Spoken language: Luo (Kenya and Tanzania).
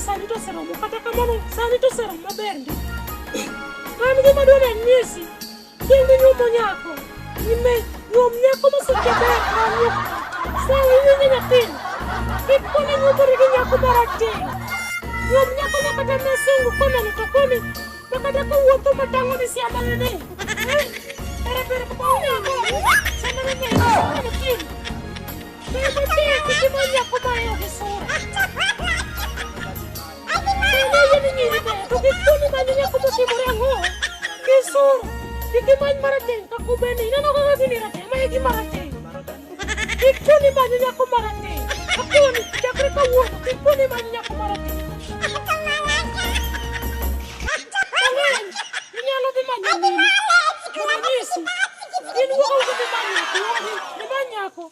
sani to oseromo kata kamano sani to oseromo maber ndi. An gima dwa nanyisi, chieng' minyuomo nyako, ime nyuom nyako masuche ber kanyo. Sawa iwinjo nyathini, kik kone nyuomori gi nyako marateng'. Nyuom nyako ma kata masungu koneno to koni ma kata kowuotho matang'o ni siandane ni. Eh, ere ber ka nyako, siandane ni, nyathini. Ber matek itimo nyako ma onge sura. Sama yie ni nyiri ber, to kik koni manyo nyako motimore ang'o? Gi sura. Kik imany marateng' ka kubeni. Ineno kaka gini rateng', ma e gima rateng'. Kik koni manyo nyako marateng'. Akoni, chakre kawuono, kik koni manyo nyako marateng'. Mang'eny, inyalo dhi manyo minu. Mondo anyisi. In wuok awuoka dhi manyo nyako, wuogi, imany nyako.